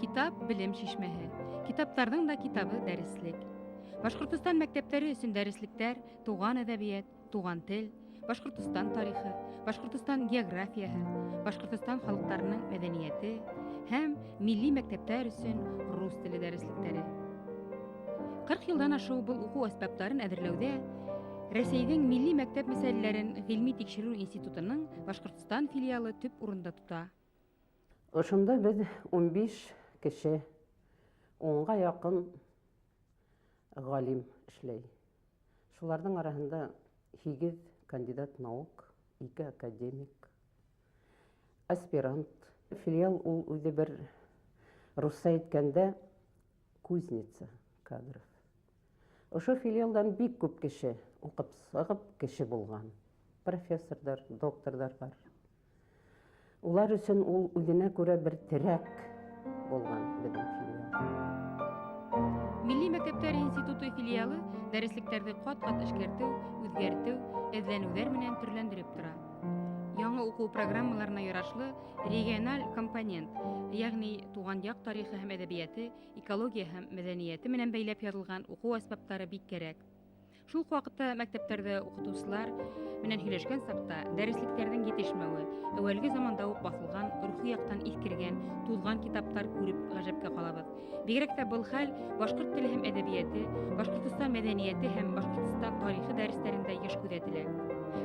Китап белем шишмәһе. Китаптарҙың да китабы дәреслек. Башҡортостан мәктәптәре өсөн дәреслектәр туған әҙәбиәт, туған тел, Башҡортостан тарихы, Башҡортостан географияһы, Башҡортостан халыҡтарының мәҙәниәте һәм милли мәктәптәр өсөн рус теле дәреслектәре. 40 йылдан ашыу был уҡыу әсбаптарын әҙерләүҙә Рәсәйҙең милли мәктәп мәсьәләләрен ғилми тикшереү институтының Башҡортостан филиалы төп урында тота. Ошонда беҙ 15 кеше, унға яҡын ғалим эшләй. Шуларҙың араһында 8 кандидат наук, 2 академик, аспирант. Филиал ул үҙе бер русса әйткәндә кузница кадров. Ошо филиалдан бик күп кеше уҡып сығып кеше булған. Профессорҙар, докторҙар бар. Улар өсөн ул үҙенә күрә бер терәк булған беҙҙең филиал. Милли мәктәптәр институты филиалы дәреслектәрҙе ҡат-ҡат эшкәртеү, үҙгәртеү, эҙләнеүҙәр менән төрләндереп тора. Яңы уҡыу программаларына ярашлы региональ компонент, йәғни туған яҡ тарихы һәм әҙәбиәте, экология һәм мәҙәниәте менән бәйләп яҙылған уҡыу әсбаптары бик кәрәк. Шул уҡ ваҡытта мәктәптәрҙә уҡытыусылар менән һөйләшкән саҡта дәреслектәрҙең етешмәүе, әүәлге заманда уҡ баҫылған, рухи яҡтан иҫкергән, туҙған китаптар күреп ғәжәпкә ҡалабыҙ. Бигерәк тә был хәл башҡорт теле һәм әҙәбиәте, Башҡортостан мәҙәниәте һәм Башҡортостан тарихы дәрестәрендә йыш күҙәтелә.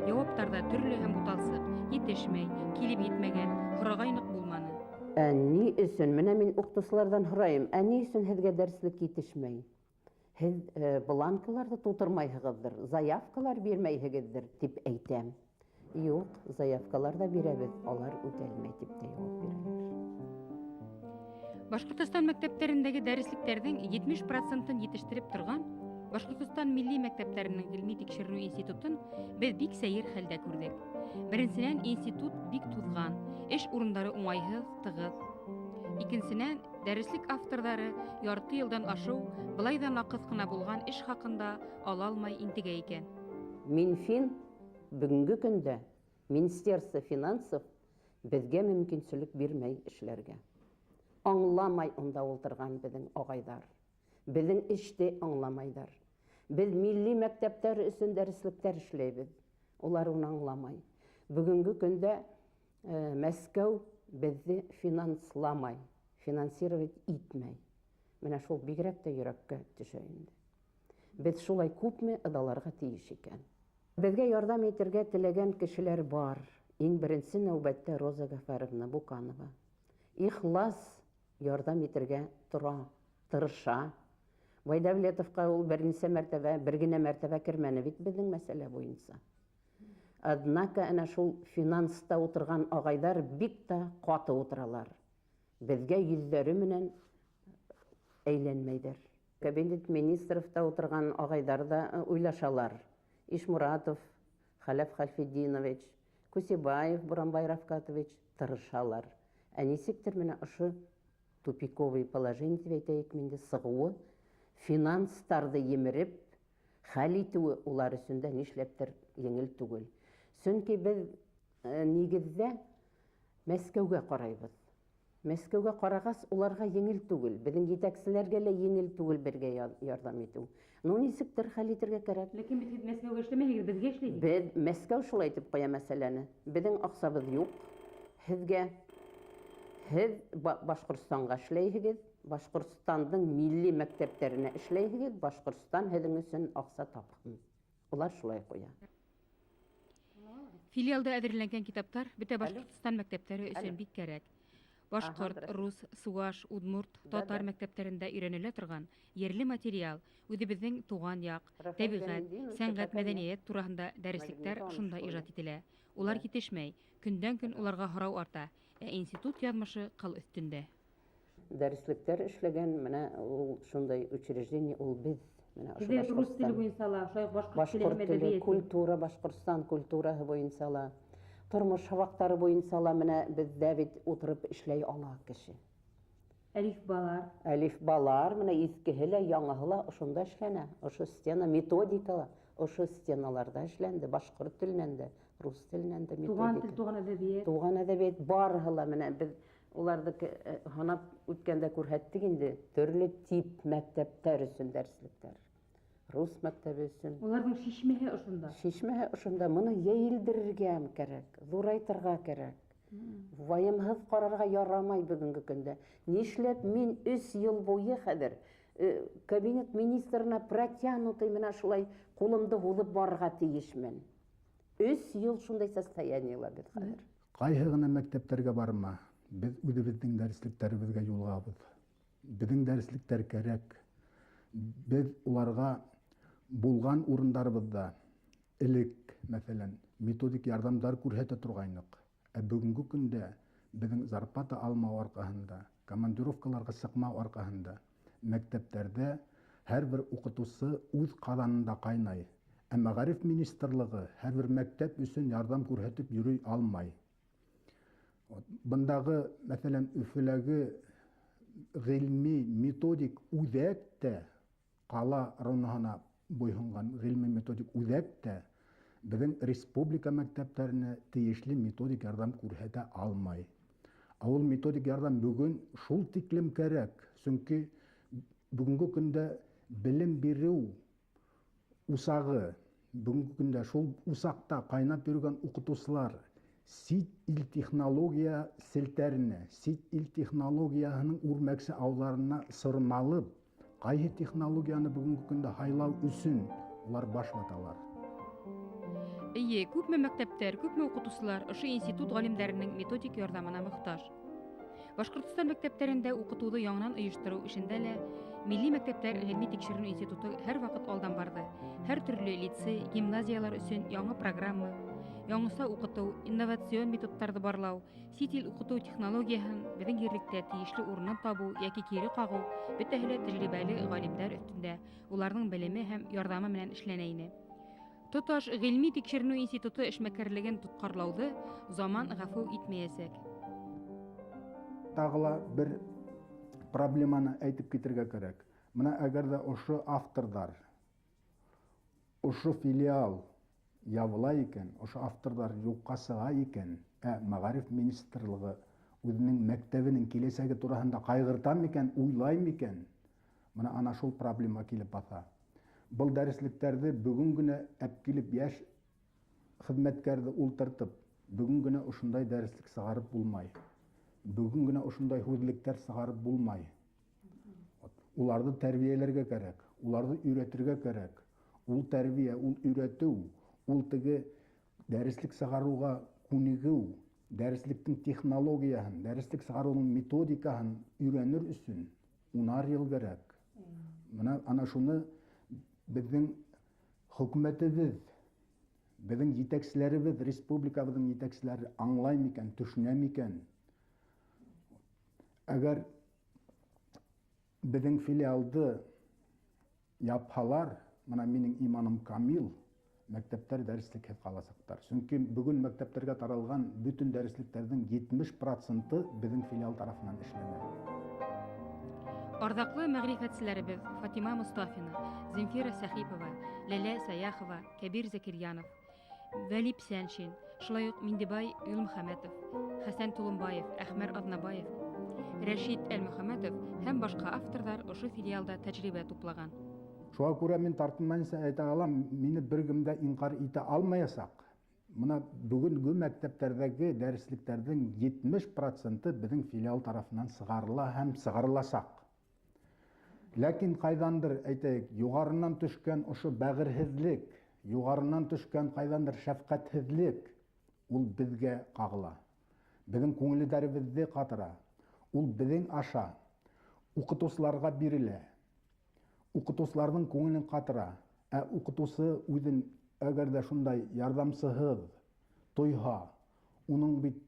Яуаптар ҙа төрлө һәм буталсыҡ, етешмәй, килеп етмәгән, һорағайныҡ булманы. Ә ни өсөн? Менә мин уҡытыусыларҙан һорайым, ә ни өсөн һеҙгә дәреслек етешмәй? Һеҙ бланкаларҙы тултырмайһығыҙҙыр, заявкалар бирмәйһегеҙҙер, тип әйтәм. Юҡ, заявкалар ҙа бирәбеҙ, алар үтәлмәй тип тә яуап бирәләр. Башҡортостан мәктәптәрендәге дәреслектәрҙең 70%-ын етештереп торған Башҡортостан милли мәктәптәренең ғилми тикшеренеү институтын беҙ бик сәйер хәлдә күрҙек. Беренсенән, институт бик туҙған, эш урындары уңайһыҙ, тығыҙ. Икенсенән, дәреслек авторҙары ярты йылдан ашыу былай ҙа наҡыҫ ҡына булған эш хаҡында ала алмай интегә икән. Минфин бөгөнгө көндә Министерство финансов беҙгә мөмкинселек бирмәй эшләргә. Аңламай унда ултырған беҙҙең ағайҙар. Беҙҙең эште аңламайҙар. Беҙ милли мәктәптәр өсөн дәреслектәр эшләйбеҙ. Улар уны аңламай. Бөгөнгө көндә Мәскәү беҙҙе финансламай, финансировать итмәй. Менә шул бигерәк тә йөрәккә төшә инде. Беҙ шулай күпме ыҙаларға тейеш икән. Беҙгә ярҙам итергә теләгән кешеләр бар. Иң беренсе нәүбәттә Роза Гафаровна Буканова. Ихлас ярҙам итергә тора, тырыша. Байдәүләтовҡа ул бер нисә мәртәбә, бер генә мәртәбә кермәне бит беҙҙең мәсьәлә буйынса. Однако әнә шул финанста ултырған ағайҙар бик тә ҡаты ултыралар. Беҙгә йөҙҙәре менән әйләнмәйҙәр. Кабинет министровта ултырған ағайҙар ҙа уйлашалар. Ишмуратов, Хәләф Хәлфетдинович, Кусибаев Буранбай Рафкатович тырышалар. Ә нисектер менә ошо тупиковый положение тип әйтәйек инде сығыуы, финанстарҙы емереп, хәл итеүе улар өсөн дә нишләптер еңел түгел. Сөнки беҙ нигеҙҙә Мәскәүгә ҡарайбыҙ. Мәскәүгә ҡарағас, уларға еңел түгел. Беҙҙең етәкселәргә лә еңел түгел бергә ярҙам итеү. Ну, нисектер хәл итергә кәрәк. Ләкин бит һеҙ Мәскәүгә эшләмәйһегеҙ, беҙгә эшләйһегеҙ. Беҙ Мәскәү шулай итеп ҡуя мәсьәләне. Беҙҙең аҡсабыҙ юҡ һеҙгә. Һеҙ Башҡортостанға эшләйһегеҙ, Башҡортостандың милли мәктәптәренә эшләйһегеҙ, Башҡортостан һеҙҙең өсөн аҡса тапһын. Улар шулай ҡуя. Филиалда әҙерләнгән китаптар бөтә Башҡортостан мәктәптәре өсөн бик кәрәк. Башҡорт, рус, суаш, удмурт, татар мәктәптәрендә өйрәнелә торған ерле материал, үҙебеҙҙең туған яҡ, тәбиғәт, сәнғәт, мәҙәниәт тураһында дәреслектәр шунда ижад ителә. Улар етешмәй, көндән-көн уларға һорау арта, ә институт яҙмышы ҡыл өҫтөндә. Дәреслектәр эшләгән, менә ул шундай учреждение, ул беҙ. Менә ошо Беҙ рус теле Башҡортостан. буйынса ла, шулай уҡ башҡорт теле Башҡорт һәм теле, әҙәбиәте. культура, Башҡортостан культураһы буйынса ла, тормош һабаҡтары буйынса ла менә беҙҙә бит ултырып эшләй ала кеше. Әлифбалар. Әлифбалар, менә иҫкеһе лә, яңыһы ла ошонда эшләнә. Ошо стена методикала, ошо стеналарҙа эшләнде, башҡорт теленән дә, рус теленән дә методика. Туған тел, туған әҙәбиәт. Туған әҙәбиәт барыһы ла менә беҙ уларҙы һанап үткәндә күрһәттек инде, төрлө тип мәктәптәр өсөн дәреслектәр. Рус мәктәбе өсөн. Уларҙың шишмәһе ошонда. Шишмәһе ошонда. Быны йәйелдерергә кәрәк, ҙурайтырға кәрәк. Вайымһыҙ ҡарарға ярамай бөгөнгө көндә. Нишләп мин 3 йыл буйы хәҙер кабинет министрына протянутый менә шулай ҡулымды һуҙып барырға тейешмен? 3 йыл шундай состояниела беҙ хәҙер. Ҡайһы ғына мәктәптәргә барма, беҙ үҙебеҙҙең дәреслектәребеҙгә юлығабыҙ. Беҙҙең дәреслектәр кәрәк. Беҙ уларға булған урындарыбыҙҙа элек, мәҫәлән, методик ярҙамдар күрһәтә торғайныҡ. Ә бөгөнгө көндә беҙҙең зарплата алмау арҡаһында, командировкаларға сыҡмау арҡаһында мәктәптәрҙә һәр бер уҡытыусы үҙ ҡаҙанында ҡайнай. Ә мәғариф министрлығы һәр бер мәктәп өсөн ярҙам күрһәтеп йөрөй алмай. Бындағы, мәҫәлән, Өфөләге ғилми методик үҙәк тә, ҡала районыһына буйһонған ғилми методик үҙәк тә беҙҙең республика мәктәптәренә тейешле методик ярҙам күрһәтә алмай. Ә ул методик ярҙам бөгөн шул тиклем кәрәк, сөнки бөгөнгө көндә белем биреү усағы, бөгөнгө көндә шул усаҡта ҡайнап йөрөгән уҡытыусылар сит ил технология селтәренә, сит ил технологияһының үрмәксе ауҙарына сырмалып, ҡайһы технологияны бөгөнгө көндә һайлау өсөн улар баш ваталар. Эйе, күпме мәктәптәр, күпме уҡытыусылар ошо институт ғалимдәренең методик ярҙамына мохтаж. Башҡортостан мәктәптәрендә уҡытыуҙы яңынан ойоштороу эшендә лә Милли мәктәптәр ғилми тикшеренеү институты һәр ваҡыт алдан барҙы. Һәр төрлө лицей, гимназиялар өсөн яңы программа, яңыса уҡытыу, инновацион методтарҙы барлау, сит ил уҡытыу технологияһын беҙҙең ерлектә тейешле урынын табыу йәки кире ҡағыу бөтәһе лә тәжрибәле ғалимдәр өҫтөндә, уларҙың белеме һәм ярҙамы менән эшләнә ине. Тоташ ғилми тикшеренеү институты эшмәкәрлеген тотҡарлауҙы заман ғәфү итмәйәсәк. Тағы ла бер проблеманы әйтеп китергә кәрәк. Бына әгәр ҙә ошо авторҙар, ошо филиал ябыла икән, ошо авторҙар юҡҡа сыға икән, ә мәғариф министрлығы үҙенең мәктәбенең киләсәге тураһында ҡайғырта микән, уйлай микән? Бына ана шул проблема килеп баҫа. Был дәреслектәрҙе бөгөн генә әп килеп йәш хеҙмәткәрҙе ултыртып, бөгөн генә ошондай дәреслек сығарып булмай. Бөгөн генә ошондай һүҙлектәр сығарып булмай. Уларҙы тәрбиәләргә кәрәк, уларҙы өйрәтергә кәрәк. Ул тәрбиә, ул өйрәтеү, ул теге дәреслек сығарыуға күнегеү, дәреслектең технологияһын, дәреслек сығарыуҙың методикаһын өйрәнер өсөн унар йыл кәрәк. Бына ана шуны беҙҙең хөкүмәтебеҙ, беҙҙең етәкселәребеҙ, республикабыҙҙың етәкселәре аңлай микән, төшөнә микән? Әгәр беҙҙең филиалды япһалар, бына минең иманым камил, мәктәптәр дәреслекһеҙ ҡаласаҡтар. Сөнки бөгөн мәктәптәргә таралған бөтөн дәреслектәрҙең 70% беҙҙең филиал тарафынан эшләнә. Арҙаҡлы мәғрифәтселәребеҙ Фатима Мостафина, Земфира Сәхипова, Ләлә Саяхова, Кәбир Зәкирйанов, Вәли Псәншин, шулай уҡ Миндебай Юлмөхәмәтов, Хәсән Тулумбаев, Әхмәр Аҙнабаев, Рәшит Әлмөхәмәтов һәм башҡа авторҙар ошо филиалда тәжрибә туплаған. Шуға күрә мин тартынмайынса әйтә алам, мине бер кем дә инҡар итә алмаясаҡ. Бына бөгөнгө мәктәптәрҙәге дәреслектәрҙең 70% беҙҙең филиал тарафынан сығарыла һәм сығарыласаҡ. Ләкин ҡайҙандыр, әйтәйек, юғарынан төшкән ошо бәғерһеҙлек, юғарынан төшкән ҡайҙандыр шәфҡәтһеҙлек, ул беҙгә ҡағыла. Беҙҙең күңелдәребеҙҙе ҡатыра. Ул беҙҙең аша уҡытыусыларға бирелә. Уҡытыусыларҙың күңелен ҡатыра. Ә уҡытыусы үҙен әгәр ҙә шундай ярҙамсыһыҙ тойһа, уның бит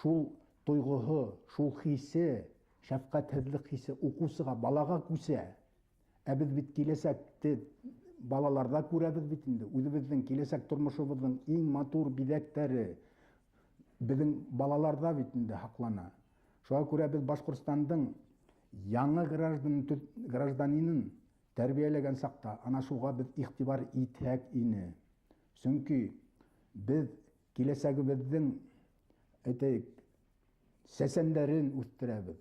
шул тойғоһо, шул хисе, шәфҡәтһеҙлек хисе уҡыусыға, балаға күсә. Ә беҙ бит киләсәкте балаларҙа күрәбеҙ бит инде. Үҙебеҙҙең киләсәк тормошобоҙҙоң иң матур биҙәктәре беҙҙең балаларҙа бит инде һаҡлана. Шуға күрә беҙ Башҡортостандың Яңы граждан гражданинын тәрбиәләгән саҡта ана шуға беҙ иғтибар итһәк ине. Сөнки беҙ киләсәгебеҙҙең, әйтәйек, сәсәндәрен үҫтерәбеҙ,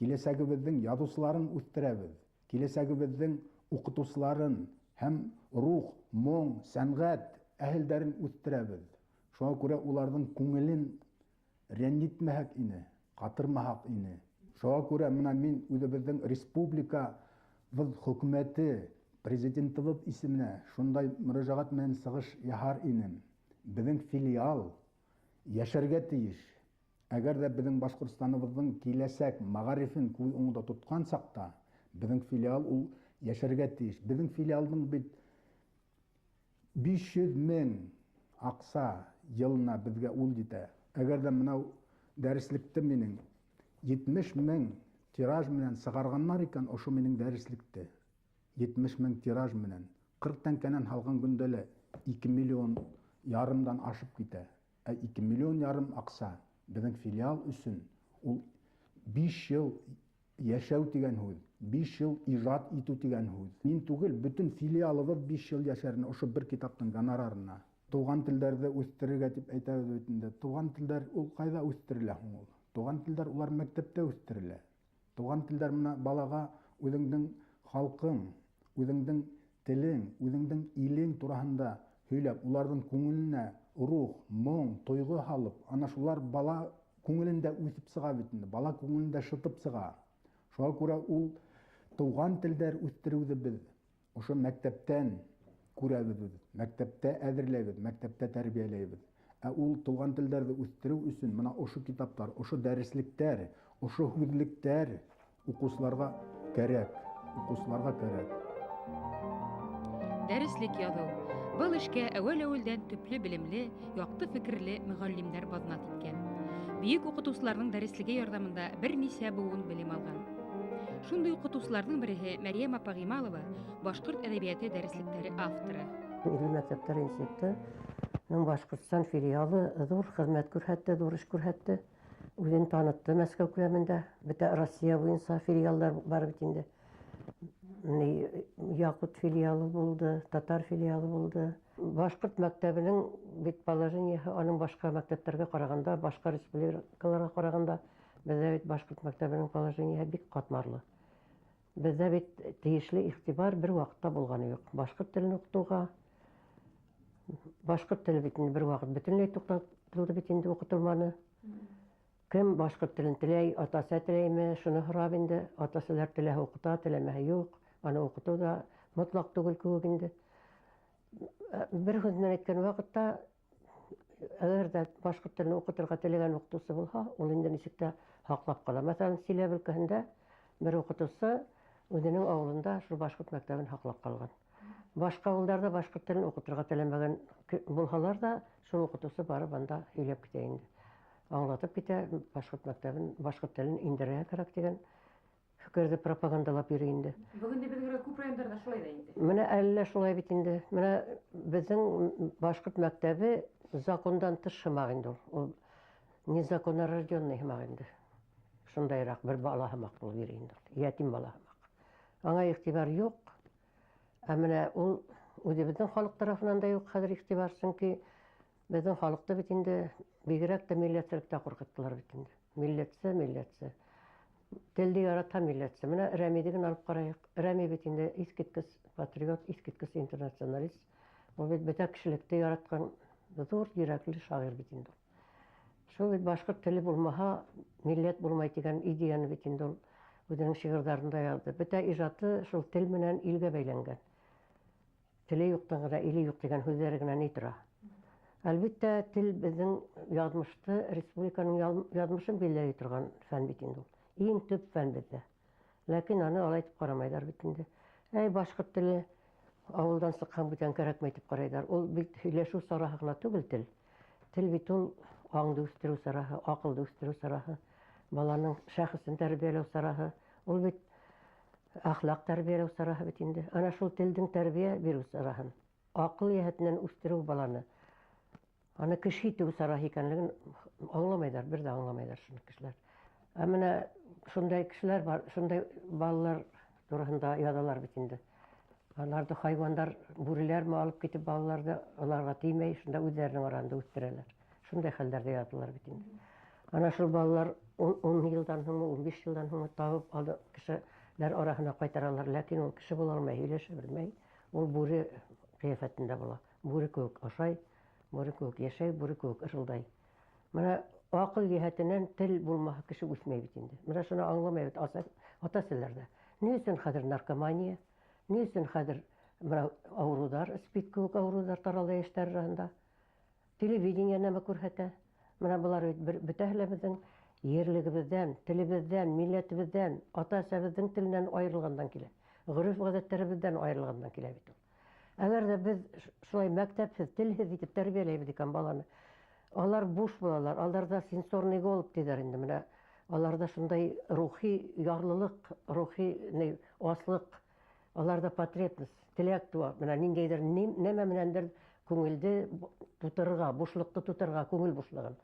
киләсәгебеҙҙең яҙыусыларын үҫтерәбеҙ, киләсәгебеҙҙең уҡытыусыларын һәм рух, моң, сәнғәт әһелдәрен үҫтерәбеҙ. Шуға күрә уларҙың күңелен рәнйетмәһәк ине, ҡатырмаһаҡ ине. Шуға күрә мына мин үҙебеҙҙең республикабыҙ хөкүмәте, президентыбыҙ исеменә шундай мөрәжәғәт менән сығыш яһар инем. Беҙҙең филиал йәшәргә тейеш. Әгәр ҙә беҙҙең Башҡортостаныбыҙҙың киләсәк мәғарифын күҙ уңында тотҡан саҡта, беҙҙең филиал ул йәшәргә тейеш. Беҙҙең филиалдың бит 500 мең аҡса йылына беҙгә ул етә. Әгәр ҙә мынау дәреслекте минең 70 мең тираж менән сығарғандар икән, ошо минең дәреслекте 70 мең тираж менән 40 тәңкәнән һалған көндә лә 2 миллион ярымдан ашып китә. Ә 2 миллион ярым аҡса беҙҙең филиал өсөн ул 5 йыл йәшәү тигән һүҙ, 5 йыл ижад итеү тигән һүҙ. Мин түгел, бөтөн филиалыбыҙ 5 йыл йәшәрен ошо бер китаптың гонорарына. Туған телдәрҙе үҫтерергә тип әйтәбеҙ бит инде. Туған телдәр ул ҡайҙа үҫтерелә һуң ул? Туған телдәр улар мәктәптә үҫтерелә. Туған телдәр мына балаға үҙеңдең халҡың, үҙеңдең телең, үҙеңдең илең тураһында һөйләп, уларҙың күңеленә рух, моң, тойғо һалып, ана шулар бала күңелендә үҫеп сыға бит инде, бала күңелендә шытып сыға. Шуға күрә ул туған телдәр үҫтереүҙе беҙ ошо мәктәптән күрәбеҙ беҙ, мәктәптә әҙерләйбеҙ, мәктәптә тәрбиәләйбеҙ. Ә ул туған телдәрҙе үҫтереү өсөн мына ошо китаптар, ошо дәреслектәр, ошо һүҙлектәр уҡыусыларға кәрәк, уҡыусыларға кәрәк. Дәреслек яҙыу. Был эшкә әүәл-әүәлдән төплө белемле, яҡты фекерле мөғәллимдәр баҙнат иткән. Бөйөк уҡытыусыларҙың дәреслеге ярҙамында бер нисә быуын белем алған. Шундай уҡытыусыларҙың береһе Мәрйәм апа Ғималова, башҡорт әҙәбиәте дәреслектәре авторы. Милли мәктәптәр институтының Башҡортостан филиалы ҙур хеҙмәт күрһәтте, ҙур эш күрһәтте. Үҙен танытты Мәскәү күләмендә. Бөтә Россия буйынса филиалдар бар бит инде. Яҡут филиалы булды, татар филиалы булды. Башҡорт мәктәбенең бит положениеһы аның башҡа мәктәптәргә ҡарағанда, башҡа республикаларға ҡарағанда, беҙҙә бит башҡорт мәктәбенең положениеһы бик ҡатмарлы. Беҙҙә бит тейешле иғтибар бер ваҡытта булғаны юҡ. Башҡорт телен уҡытыуға, башҡорт теле бит инде бер ваҡыт бөтөнләй туҡтатылды бит инде, уҡытылманы. Кем башҡорт телен теләй, ата-әсә теләйме, шуны һорап инде. Ата-әсәләр теләһә уҡыта, теләмәһә юҡ. Аны уҡытыу ҙа мотлаҡ түгел кеүек инде. Бер һүҙ менән әйткән ваҡытта, әгәр ҙә башҡорт телен уҡытырға теләгән уҡытыусы булһа, ул инде нисек тә һаҡлап ҡала. Мәҫәлән, Силәбе өлкәһендә бер уҡытыусы үҙенең ауылында шул башҡорт мәктәбен һаҡлап ҡалған. Башҡа ауылдарҙа башҡорт телен уҡытырға теләмәгән булһалар ҙа, шул уҡытыусы барып анда һөйләп китә инде. Аңлатып китә, башҡорт мәктәбен, башҡорт телен индерергә кәрәк тигән фекерҙе пропагандалап йөрөй инде. Бөгөн дә беҙҙең күп райондарҙа шулай ҙа инде. Мына әллә шулай бит инде. Мына беҙҙең башҡорт мәктәбе закондан тыш һымаҡ инде ул. Ул незаконнорожденный һымаҡ инде. Шундайыраҡ бер бала һымаҡ булып йөрөй инде ул. Ятим бала һымаҡ. Аңа иғтибар юҡ. Ә менә ул үҙебеҙҙең халыҡ тарафынан да юҡ хәҙер иғтибар, сөнки беҙҙең халыҡты бит инде бигерәк тә милләтселектә ҡурҡыттылар бит инде. Милләтсе, милләтсе. Телде ярата милләтсе. Менә Рәмиҙе генә алып ҡарайыҡ. Рәми бит инде иҫ киткес патриот, иҫ киткес интернационалист. Ул бит бөтә кешелекте яратҡан ҙур йөрәкле шағир бит инде. Шул бит башҡорт теле булмаһа, милләт булмай тигән идеяны бит инде ул үҙенең шиғырҙарында яҙҙы. Бөтә ижады шул тел менән илгә бәйләнгән. Теле юҡтан ғына иле юҡ тигән һүҙҙәре генә ни тора. Әлбиттә, тел беҙҙең яҙмышты, республиканың яҙмышын билдәләй торған фән бит инде ул. Иң төп фән беҙҙә. Ләкин аны алай итеп ҡарамайҙар бит инде. Әй, башҡорт теле ауылдан сыҡһаң бүтән кәрәкмәй тип ҡарайҙар. Ул бит һөйләшеү сараһы ғына түгел тел. Тел бит ул аңды үҫтереү сараһы, аҡылды үҫтереү сараһы, баланың шәхесен тәрбиәләү сараһы. Ул бит әхлаҡ тәрбиәләү сараһы бит инде. Ана шул телдең тәрбиә биреү сараһын, аҡыл йәһәтенән үҫтереү баланы, аны кеше итеү сараһы икәнлеген аңламайҙар, бер ҙә аңламайҙар шуны кешеләр. Ә менә шундай кешеләр бар, шундай балалар тураһында яҙалар бит инде. Аларҙы хайуандар, бүреләрме алып китеп балаларҙы аларға теймәй, шунда үҙҙәренең араһында үҫтерәләр. Шундай хәлдәрҙә яҙалар бит инде. Ана шул балалар 10 йылдан һуңмы, 15 йылдан һуңмы табып алды кешеләр араһына ҡайтаралар, ләкин ул кеше була алмай, һөйләшә белмәй. Ул бүре ҡиәфәтендә була. Бүре кеүек ашай, бүре кеүек йәшәй, бүре кеүек ырылдай. Менә аҡыл йәһәтенән тел булмаһа кеше үҫмәй бит инде. Менә шуны аңламай бит ата-әсәләр дә. Ни өсөн хәҙер наркомания? Ни өсөн хәҙер менә ауырыуҙар, спид кеүек ауырыуҙар тарала йәштәр араһында? Телевидение нәмә күрһәтә? Менә былар бит бөтәһе лә беҙҙең ерлегебеҙҙән, телебеҙҙән, милләтебеҙҙән, ата-әсәбеҙҙең теленән айырылғандан килә. Ғөрөф-ғәҙәттәребеҙҙән айырылғандан килә бит ул. Әгәр ҙә беҙ шулай мәктәпһеҙ, телһеҙ итеп тәрбиәләйбеҙ икән баланы, алар буш булалар, аларҙа сенсорный голод тиҙәр инде. Менә аларҙа шундай рухи ярлылыҡ, рухи аслыҡ, аларҙа потребность, теләк тыуа. Менә ниндәйҙер нәмә менәндер күңелде тутырырға, бушлыҡты тутырырға, күңел бушлығын.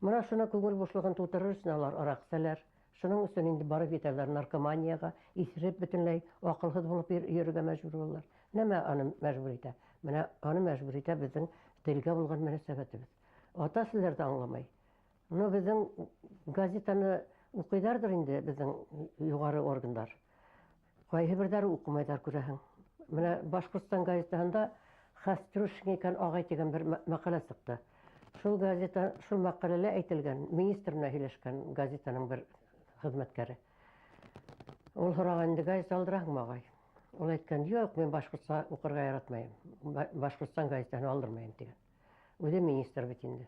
Менә шуны күңел бушлығын тутырыр өсөн алар араҡ эсәләр. Шуның өсөн инде барып етәләр наркоманияға, иҫереп бөтөнләй аҡылһыҙ булып йөрөргә мәжбүр булалар. Нәмә аны мәжбүр итә? Менә аны мәжбүр итә беҙҙең телгә булған мөнәсәбәтебеҙ. Ата-әсәләр ҙә аңламай. Уны беҙҙең газетаны уҡыйҙарҙыр инде беҙҙең юғары органдар. Ҡайһы берҙәре уҡымайҙар, күрәһең. Менә Башҡортостан газетаһында Хәстрүшин икән ағай тигән бер мәҡәлә сыҡты. Шул газета, шул мәҡәләлә әйтелгән, министр менән һөйләшкән газетаның бер хеҙмәткәре. Ул һораған инде, газета алдыраһыңмы, ағай? Ул әйткән, юҡ, мин башҡортса уҡырға яратмайым. Башҡортостан газетаһын алдырмайым тигән. Үҙе министр бит инде.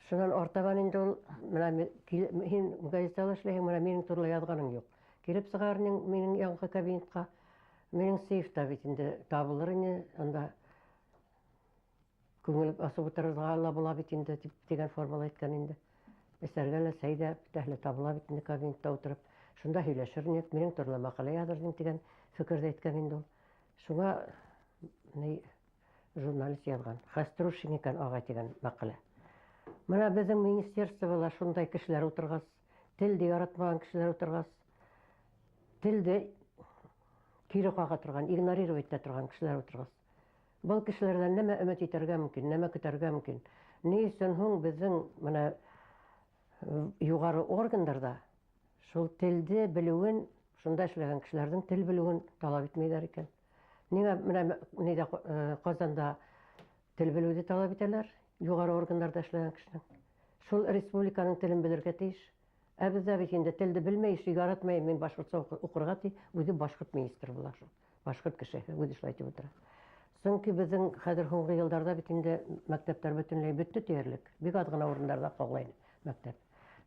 Шунан артабан инде ул, менә һин газетала эшләйһең, менә минең турала яҙғаның юҡ. Килеп сығар минең янға кабинетҡа, минең сейфта бит инде табылыр ине, анда күңел асып ултырырға ла була бит инде, тип тигән формала әйткән инде. Эсәргә лә, сәй ҙә, бөтәһе лә табыла бит инде кабинетта ултырып. Шунда һөйләшер инек, минең турала мәҡәлә яҙыр инең тигән фекерҙе әйткән инде ул. Шуңа ни журналист яҙған, Хәстрүшин икән ағай тигән мәҡәлә. Менә беҙҙең министерствола шундай кешеләр ултырғас, телде яратмаған кешеләр ултырғас, телде кире ҡаға торған, игнорировать итә торған кешеләр ултырғас, был кешеләрҙән нәмә өмөт итергә мөмкин, нәмә көтәргә мөмкин? Ни өсөн һуң беҙҙең менә юғары органдарҙа шул телде белеүен, шунда эшләгән кешеләрҙең тел белеүен талап итмәйҙәр икән? Ниңә менә ниҙә, Ҡазанда тел белеүҙе талап итәләр, юғары органдарҙа эшләгән кешенең? Шул республиканың телен белергә тейеш. Ә беҙҙә бит инде телде белмәй, эше яратмай, мин башҡортса уҡырға ти, үҙе башҡорт министры була шул. Башҡорт кешеһе, үҙе шулай тип ултыра. Сөнки беҙҙең хәҙер һуңғы йылдарҙа бит инде мәктәптәр бөтөнләй бөттө тиерлек. Бик аҙ ғына урындарҙа ҡалған мәктәп.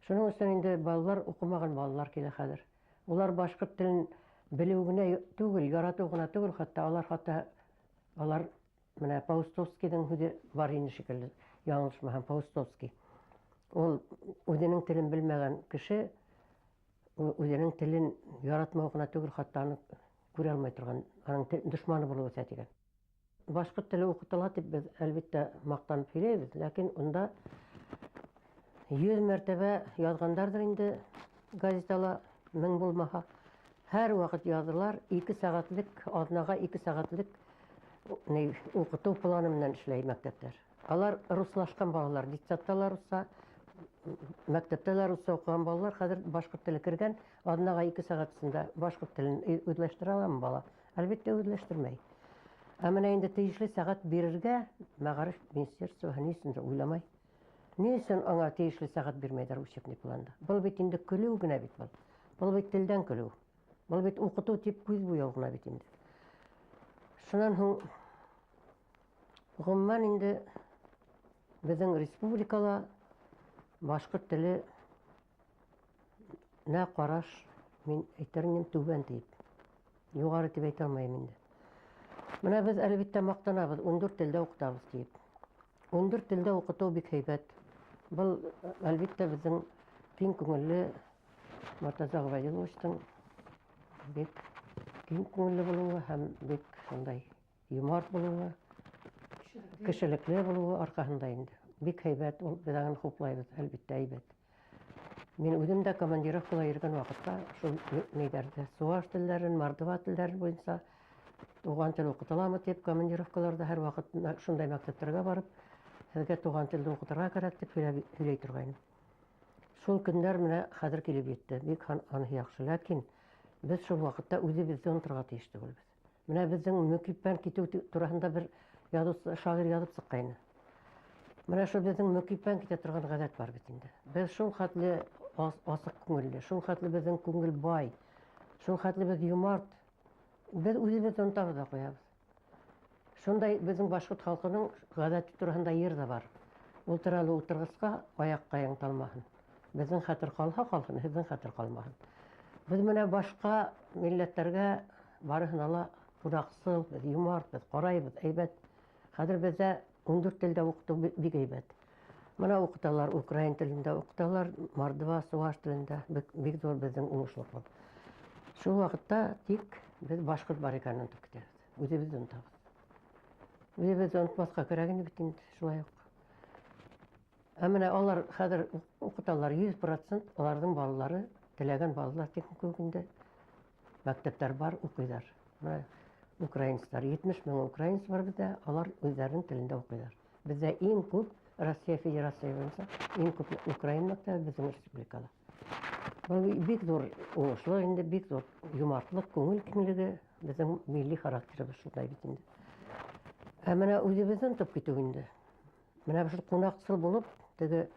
Шуның өсөн инде балалар, уҡымаған балалар килә хәҙер. Улар башҡорт телен белеү генә түгел, яратыу ғына түгел, хатта алар, хатта алар менә Паустовскийҙың һүҙе бар ине шикелле, яңылышмаһам, Паустовский. Ул үҙенең телен белмәгән кеше үҙенең телен яратмау ғына түгел, хатта аны күрә алмай торған, аның дошманы булып үҫә тигән. Башҡорт теле уҡытыла тип беҙ әлбиттә маҡтанып һөйләйбеҙ, ләкин унда 100 мәртәбә яҙғандарҙыр инде газетала, 1000 булмаһа. Һәр ваҡыт яҙҙылар, 2 сәғәтлек, аҙнаға 2 сәғәтлек уҡытыу планы менән эшләй мәктәптәр. Алар руслашҡан балалар, детсадта ла русса, мәктәптә лә русса уҡыған балалар хәҙер башҡорт теле кергән, аҙнаға 2 сәғәт эсендә башҡорт телен үҙләштерә аламы бала? Әлбиттә үҙләштермәй. Ә менә инде тейешле сәғәт бирергә мәғариф министерствоһы ни өсөндөр уйламай. Ни өсөн аңа тейешле сәғәт бирмәйҙәр учебный планда? Был бит инде көлөү генә бит был. Был бит телдән көлөү. Был бит уҡытыу тип күҙ буяу ғына бит инде. Шунан һуң ғөмүмән инде беҙҙең республикала башҡорт теле нә ҡараш, мин әйтер инем түбән тип. Юғары тип әйтә алмайым инде. Менә беҙ әлбиттә маҡтанабыҙ, 14 телдә уҡытабыҙ тип. 14 телдә уҡытыу бик һәйбәт. Был әлбиттә беҙҙең киң күңелле Мортаза Ғөбәйҙулловичтың бик киң күңелле булыуы һәм бик шундай йомарт булыуы, кешелекле булыуы арҡаһында инде. Бик һәйбәт, ул беҙ аны хуплайбыҙ, әлбиттә һәйбәт. Мин үҙем дә командировкала йөрөгән ваҡытта шул нейҙәрҙе, суваш телдәрен, мордва телдәрен буйынса туған тел уҡытыламы тип командировкаларҙа һәр ваҡыт шундай мәктәптәргә барып, һеҙгә туған телде уҡытырға кәрәк тип һөйләй торғайным. Шул көндәр менә хәҙер килеп етте. Бик аныһы яҡшы. Ләкин беҙ шул ваҡытта үҙебеҙҙе оноторға тейеш түгелбеҙ. Менә беҙҙең мөкиббән китеү тураһында бер яҙыусы, шағир яҙып сыҡҡайны. Менә шул беҙҙең мөкиббән китә торған ғәҙәт бар бит инде. Беҙ шул хәтле асыҡ күңелле, шул хәтле беҙҙең күңел бай, шул хәтле беҙ йомарт. Беҙ үҙебеҙҙе онотабыҙ ҙа ҡуябыҙ. Шундай беҙҙең башҡорт халҡының ғәҙәте тураһында йыр ҙа бар. Ултыра әле ултырғысҡа, аяҡҡайың талмаһын. Беҙҙең хәтер ҡалһа ҡалһын, һеҙҙең хәтер ҡалмаһын. Беҙ менә башҡа милләттәргә барыһына ла ҡунаҡсыл, беҙ йомарт, беҙ ҡарайбыҙ, әйбәт. Хәҙер беҙҙә 14 телдә уҡытыу бик әйбәт. Мына уҡыталар украин телендә, уҡыталар мордва, суваш телендә. Бик ҙур беҙҙең уңышлыҡ был. Шул ваҡытта тик беҙ башҡорт бар икәнен онотоп китәбеҙ. Үҙебеҙҙе онотабыҙ. Үҙебеҙҙе онотмаҫҡа кәрәк ине бит инде, шулай уҡ. Ә менә алар хәҙер уҡыталар 100%, аларҙың балалары, теләгән балалар тик күп инде. Мәктәптәр бар, уҡыйҙар. Менә украинецтар, 70 мең украинец бар беҙҙә, алар үҙҙәренең телендә уҡыйҙар. Беҙҙә иң күп Россия Федерацияһы буйынса иң күп украин мәктәбе беҙҙең республикала. Был бик ҙур уңышлыҡ инде, бик ҙур йомартлыҡ, күңел киңлеге, беҙҙең милли характерыбыҙ шундай бит инде. Ә менә үҙебеҙҙе онотоп китеү инде. Менә шул ҡунаҡсыл булып, теге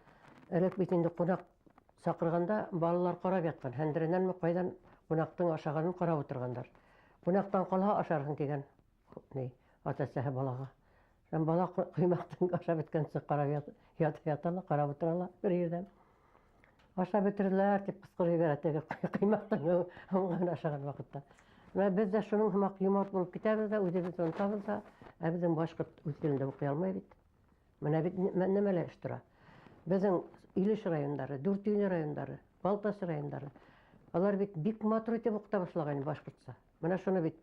элек бит инде ҡунаҡ саҡырғанда балалар ҡарап ятҡан, һәндеренәнме ҡайҙан ҡунаҡтың ашағанын ҡарап ултырғандар. Ҡунаҡтан ҡалһа ашарһың тигән ни, ата-әсәһе балаға. Һәм бала ҡоймаҡтың ашап бөткәнсе ҡарап ята ла, ҡарап ултыра ла бер ерҙән. Ашап бөтөрҙөләр тип ҡысҡырып ебәрә теге ҡоймаҡтың һуңғыһын ашаған ваҡытта. Менә беҙ ҙә шуның һымаҡ йомарт булып китәбеҙ ҙә, үҙебеҙҙе онотабыҙ ҙа, ә беҙҙең башҡорт үҙ телендә уҡый алмай бит. Менә бит нәмәлә эш тора. Беҙҙең Илеш райондары, Дүртөйлө райондары, Балтас райондары, алар бит бик матур итеп уҡыта башлаған башҡортса. Менә шуны бит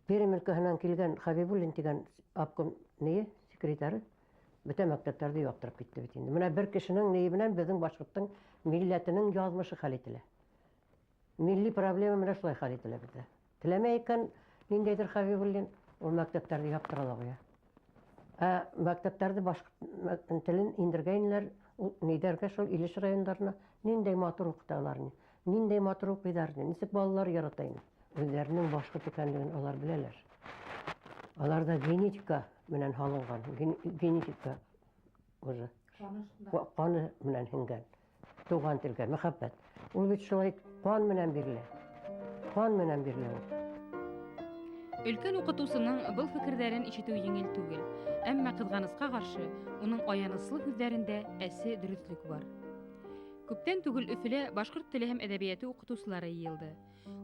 Пермь өлкәһенән килгән Хабибуллин тигән обком нее, секретары, бөтә мәктәптәрҙе яптырып китте бит инде. Менә бер кешенең нее менән беҙҙең башҡорттоң милләтенең яҙмышы хәл ителә. Милли проблема менә шулай хәл ителә беҙҙә. Теләмәй икән ниндәйҙер Хабибуллин, ул мәктәптәрҙе яптыра ла ҡуя. Ә мәктәптәрҙе башҡорт телен индергәйнеләр, ул нейҙәргә шул Илеш райондарына ниндәй матур уҡыталар ине, ниндәй матур уҡыйҙар ине, нисек балалар ярата ине. Үҙҙәренең башҡорт икәнлеген алар беләләр. Аларҙа генетика менән һалынған, генетика уже ҡаны менән һеңгән. Туған телгә мөхәббәт. Ул бит шулай ҡан менән бирелә. Ҡан менән бирелә ул. Өлкән уҡытыусының был фекерҙәрен ишетеү еңел түгел, әммә ҡыҙғанысҡа ҡаршы уның аяныслы һүҙҙәрендә әсе дөрөҫлөк бар. Күптән түгел Өфөлә башҡорт теле һәм әҙәбиәте уҡытыусылары йыйылды.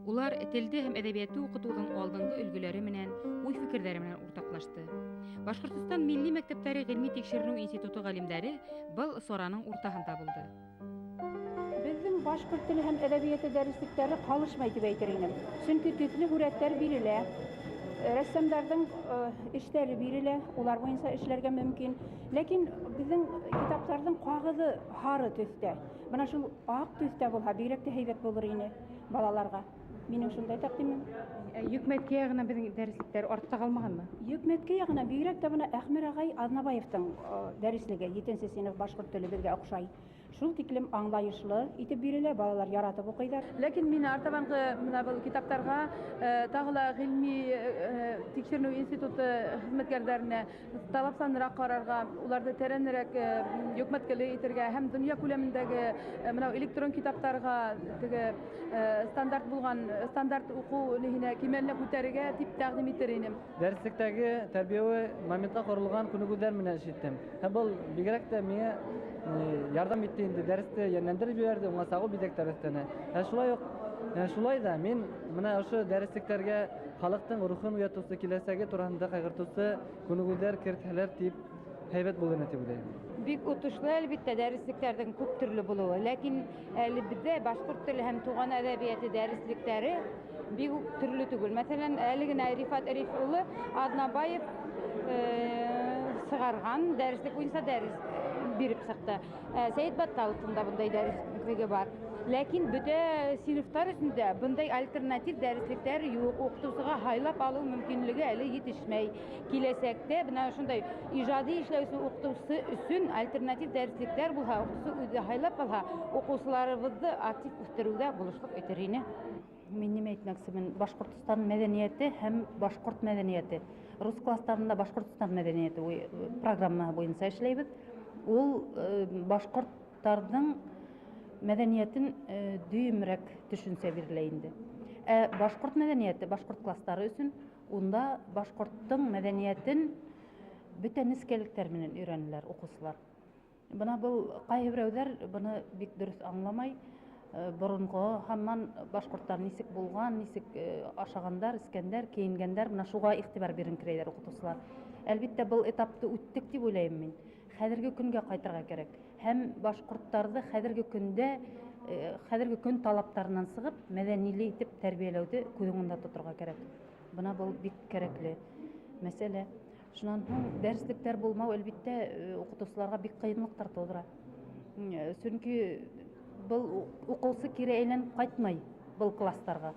Улар телде һәм әҙәбиәтте уҡытыуҙың алдынғы өлгөләре менән, уй-фекерҙәре менән уртаҡлашты. Башҡортостан Милли мәктәптәре ғилми тикшеренеү институты ғалимдәре был сараның уртаһында булды. Беҙҙең башҡорт теле һәм әҙәбиәте дәреслектәре ҡалышмай тип әйтер инем. Сөнки төҫлө һүрәттәр бирелә, рәссамдарҙың эштәре бирелә, улар буйынса эшләргә мөмкин. Ләкин беҙҙең китаптарҙың ҡағыҙы һары төҫтә. Бына шул аҡ төҫтә булһа, бигерәк тә һәйбәт булыр ине балаларға. Минең шундай тәҡдимем. Йөкмәткә яғынан беҙҙең дәреслектәр артта ҡалмағанмы? Йөкмәткә яғынан бигерәк тә бына Әхмәр ағай Аҙнабаевтың дәреслеге, 7 синыф башҡорт теле беҙгә оҡшай. Шул тиклем аңлайышлы итеп бирелә, балалар яратып уҡыйҙар. Ләкин мин артабанғы бына был китаптарға тағы ла ғилми тикшеренеү институты хеҙмәткәрҙәренә талапсаныраҡ ҡарарға, уларҙы тәрәнерәк йөкмәткеле итергә һәм донъя күләмендәге бына электрон китаптарға теге стандарт булған стандарт уҡыу ниһенә кимәленә күтәрергә тип тәҡдим итер инем. Дәреслектәге тәрбиәүе моментҡа ҡоролған күнегеүҙәр менән эш иттем. Һәм был бигерәк тә миңә ярҙам итте инде, дәресте йәнләндереп ебәрҙе, уңа сағыу биҙәктәр өҫтәне. Ә шулай уҡ, шулай ҙа мин бына ошо дәреслектәргә халыҡтың рухын уятыусы, киләсәге тураһында ҡайғыртыусы күнегеүҙәр кертһәләр тип һәйбәт булыр ине тип уйлайым. Бик отошло әлбиттә дәреслектәрҙең күп төрлө булыуы, ләкин әле беҙҙә башҡорт теле һәм туған әҙәбиәте дәреслектәре бик үк төрлө түгел. Мәҫәлән, әле генә Рифат Риф улы Аҙнабаев сығарған дәреслек буйынса дәрес Биреп сыҡты. Сәйет Батталовтың да бындай дәреслеге бар. Ләкин бөтә синыфтар өсөн дә бындай альтернатив дәреслектәр юҡ. Уҡытыусыға һайлап алыу мөмкинлеге әле етешмәй. Киләсәктә бына ошондай ижади эшләүсе уҡытыусы өсөн альтернатив дәреслектәр булһа, уҡытыусы үҙе һайлап алһа, уҡыусыларыбыҙҙы актив үҫтереүҙә булышлыҡ итер ине. Мин нимә әйтмәксемен? Башҡортостан мәҙәниәте һәм башҡорт мәҙәниәте. Рус класстарында Башҡортостан мәҙәниәте программаһы буйынса эшләйбеҙ. Ул башҡорттарҙың мәҙәниәтен дөйөмөрәк төшөнсә бирелә инде. Ә башҡорт мәҙәниәте башҡорт класстары өсөн унда башҡорттоң мәҙәниәтен бөтә нескәлектәр менән өйрәнәләр уҡыусылар. Бына был ҡайһы берәүҙәр быны бик дөрөҫ аңламай. Боронғо һаман башҡорттар нисек булған, нисек ашағандар, эскәндәр, кейенгәндәр, бына шуға иғтибар биреңкерәйҙәр уҡытыусылар. Әлбиттә, был этапты үттек тип уйлайым мин. Хәҙерге көнгә ҡайтырға кәрәк. Һәм башҡорттарҙы хәҙерге көндә, хәҙерге көн талаптарынан сығып, мәҙәниле итеп тәрбиәләүҙе күҙ уңында тоторға кәрәк. Бына был бик кәрәкле мәсьәлә. Шунан һуң дәреслектәр булмау, әлбиттә, уҡытыусыларға бик ҡыйынлыҡтар тыуҙыра. Сөнки был уҡыусы кире әйләнеп ҡайтмай был класстарға.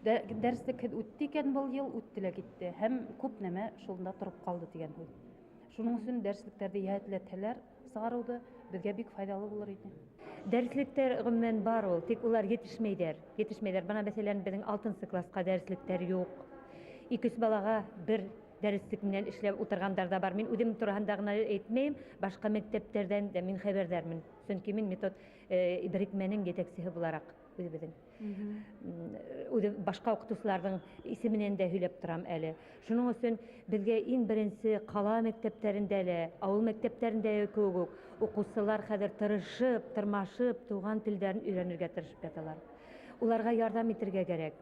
Дәреслек үтте икән был йыл, үтте лә китте. Һәм күп нәмә шунда тороп ҡалды тигән һүҙ. Шуның өсөн дәреслектәрҙе йәһәтләтһәләр сығарыуҙы беҙгә бик файҙалы булыр ине. Дәреслектәр ғөмүмән бар ул, тик улар етешмәйҙәр. Етешмәйҙәр. Бына мәҫәлән, беҙҙең алтынсы класҡа дәреслектәр юҡ. Ике-өс балаға бер дәреслек менән эшләп ултырғандар да бар. Мин үҙем тураһында ғына әйтмәйем, башҡа мәктәптәрҙән дә мин хәбәрҙәрмен. Сөнки мин метод берекмәнең етәксеһе булараҡ үҙебеҙҙең. Үҙе башҡа уҡытыусыларҙың исеменән дә һөйләп торам әле. Шуның өсөн беҙгә иң беренсе ҡала мәктәптәрендә лә, ауыл мәктәптәрендә кеүек үк уҡыусылар хәҙер тырышып, тырмашып туған телдәрен өйрәнергә тырышып яталар. Уларға ярҙам итергә кәрәк.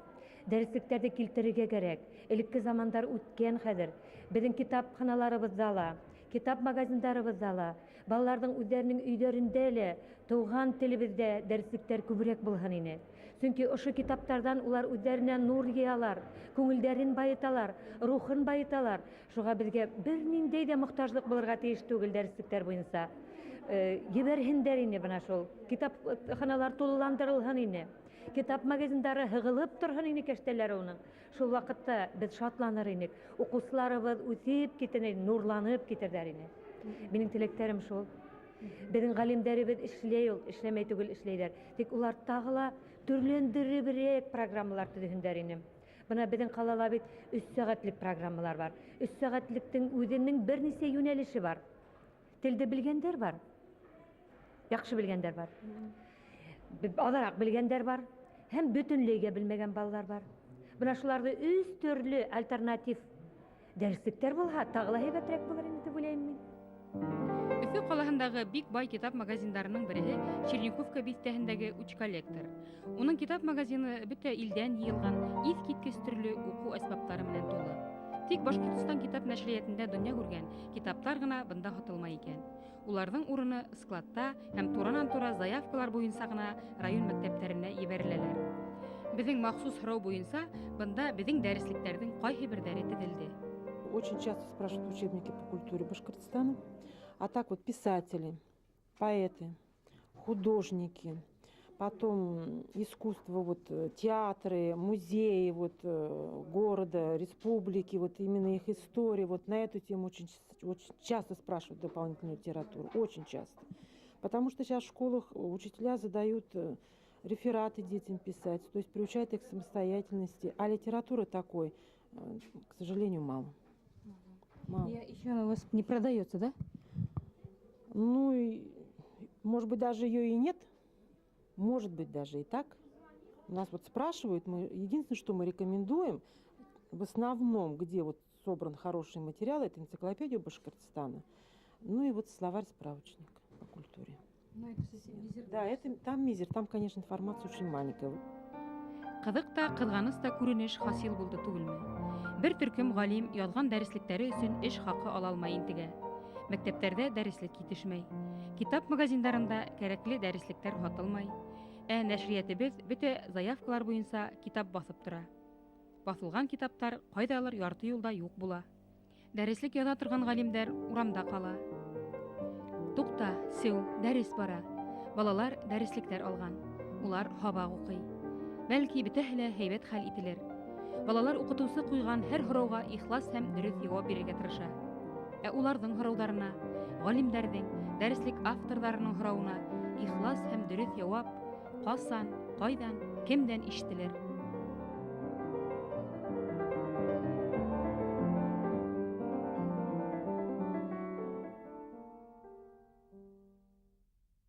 Дәреслектәрҙе килтерергә кәрәк. Элекке замандар үткән хәҙер. Беҙҙең китапханаларыбыҙҙа ла, китап магазиндарыбыҙҙа ла, балаларҙың үҙҙәренең өйҙәрендә лә тыуған телебеҙҙә дәреслектәр күберәк булһын ине. Сөнки ошо китаптарҙан улар үҙҙәренә нур йыялар, күңелдәрен байыталар, рухын байыталар. Шуға беҙгә бер ниндәй ҙә мохтажлыҡ булырға тейеш түгел дәреслектәр буйынса. Ебәрһендәр ине бына шул. Китапханалар тулыландырылһын ине. Китап магазиндары һығылып торһон ине кәштәләре уның. Шул ваҡытта беҙ шатланыр инек. Уҡыусыларыбыҙ үҫеп китер ине, нурланып китерҙәр ине. Минең теләктәрем шул. Беҙҙең ғалимдәребеҙ эшләй ул, эшләмәй түгел, эшләйҙәр. Тик улар тағы ла төрләндереберәк программалар төҙөһөндәр ине. Бына беҙҙең ҡалала бит 3 сәғәтлек программалар бар. 3 сәғәтлектең үҙенең бер нисә йүнәлеше бар. Телде белгәндәр бар, яҡшы белгәндәр бар, аҙыраҡ белгәндәр бар, һәм бөтөнләйгә белмәгән балалар бар. Бына шуларҙы 3 төрлө альтернатив дәреслектәр булһа, тағы ла һәйбәтерәк булыр ине тип уйлайым мин. Өфө ҡалаһындағы бик бай китап магазиндарының береһе Черниковка биҫтәһендәге Учколлектор. Уның китап магазины бөтә илдән йыйылған иҫ киткес төрлө уҡыу әсбаптары менән тулы. Тик Башҡортостан китап нәшриәтендә донъя күргән китаптар ғына бында һатылмай икән. Уларҙың урыны складта һәм туранан-тура заявкалар буйынса ғына район мәктәптәренә ебәреләләр. Беҙҙең махсус һорау буйынса бында беҙҙең дәреслектәрҙең ҡайһы берҙәре теҙелде. Очень часто спрашивают учебники по культуре Башкортостана. А так вот писатели, поэты, художники, потом искусство, театры, музеи города, республики, именно их история. На эту тему очень, очень часто спрашивают дополнительную литературу, очень часто. Потому что сейчас в школах учителя задают рефераты детям писать, то есть приучают их к самостоятельности, а литературы такой, к сожалению, мало. Мало. Я еще она у вас не продается, да? Может быть, даже ее и нет. Может быть, даже и так. У нас спрашивают, единственное, что мы рекомендуем, в основном, где собран хороший материал, это энциклопедия Башкортостана, и словарь-справочник по культуре. Ну, это совсем мизер. Да, это, там мизер, там, конечно, информация очень маленькая. Ҡыҙыҡ та, ҡыҙғаныс та күренеш хасил булды түгелме? Бер төркөм ғалим яҙған дәреслектәре өсөн эш хаҡы ала алмай интегә. Мәктәптәрҙә дәреслек етешмәй. Китап магазиндарында кәрәкле дәреслектәр һатылмай. Ә нәшриәтебеҙ бөтә заявкалар буйынса китап баҫып тора. Баҫылған китаптар ҡайҙалыр ярты юлда юҡ була. Дәреслек яҙа торған ғалимдәр урамда ҡала. Туҡта, сеү, дәрес бара. Балалар дәреслектәр алған. Улар һабаҡ уҡый. Бәлки, бөтәһе лә һәйбәт хәл ителер. Балалар уҡытыусы ҡуйған һәр һорауға ихлас һәм дөрөҫ яуап бирергә тырыша. Ә уларҙың һорауҙарына, ғалимдарҙың, дәреслек авторҙарының һорауына ихлас һәм дөрөҫ яуап ҡасан, ҡайҙан, кемдән ишетелер?